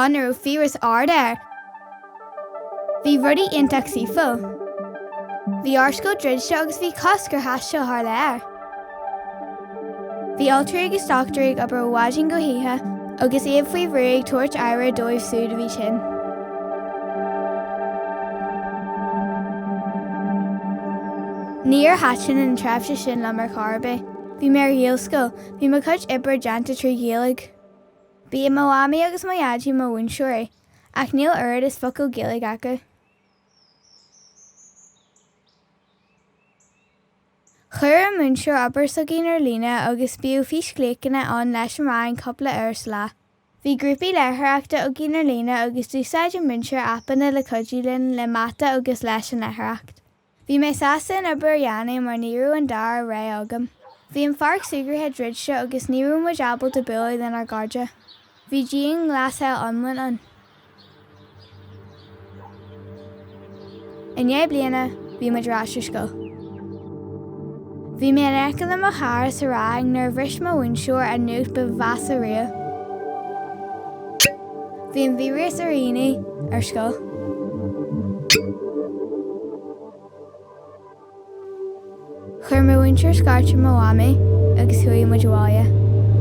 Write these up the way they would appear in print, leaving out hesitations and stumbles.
ann a raibh fiabhras ard air. Bhí rudaí iontach saoithiúil. Bhí ár scoil druidte agus bhí cosc ar thaisteal thar lear. Bhí altraí agus dochtúirí ag obair ó mhaidin go hoíche agus iad faoi bhrú ag tabhairt aire dóibh siúd a bhí tinn. Níor thaitin an tréimhse sin liom ar chor ar bith. Bhí mé ar Ghaelscoil, bhí mo chuid oibre déanta trí Ghaeilge. Ba iad mo mhamaí agus mo dhaidí mo mhúinteoirí, ach níl oiread is focal Gaeilge acu. Chuir an múinteoir obair s'againn ar líne agus bhíodh físghlaochanna ann leis an rang cúpla uair sa lá. Bhí grúpaí léitheoireachta againn ar líne agus d'úsáid an múinteoir aipeanna le cuidiú linn le mata agus leis an léitheoireacht. Bhí mé sásta an obair a dhéanamh mar ní raibh an dara rogha agam. Bhí an pháirc súgartha druidte agus ní raibh muid ábalta bualadh lenár gcairde. Bhí dianghlasáil iomlán ann. I ndiaidh bliana, bhí muid ar ais ar scoil. Bhí mé in aice le mo chara sa rang nuair a bhris mo mhúinteoir an nuacht ba mheasa riamh. Bhí an víreas ar dhaoine ar scoil. Chuir mo mhúinteoir scairt ar mo mhamaí agus chuaigh muid abhaile.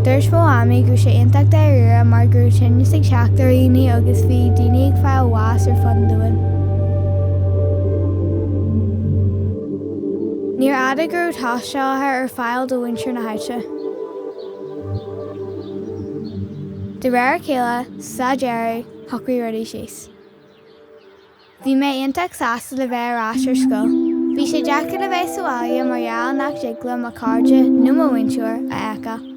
Dúirt mo mhamaí go raibh sé iontach dáiríre mar go raibh tinneas ag teacht ar dhaoine agus bhí daoine ag fáil bháis ar fud an domhain. Níorbh fhada go raibh taistealaithe ar fáil do mhuintir na háite. De réir a chéile, sa deireadh, shocraigh rudaí síos. Bhí mé iontach sásta le bheith ar ais ar scoil. Bhí sé deacair le bheith sa bhaile mar gheall nach dtig liom mo chairde nó mo mhúinteoir a fheiceáil.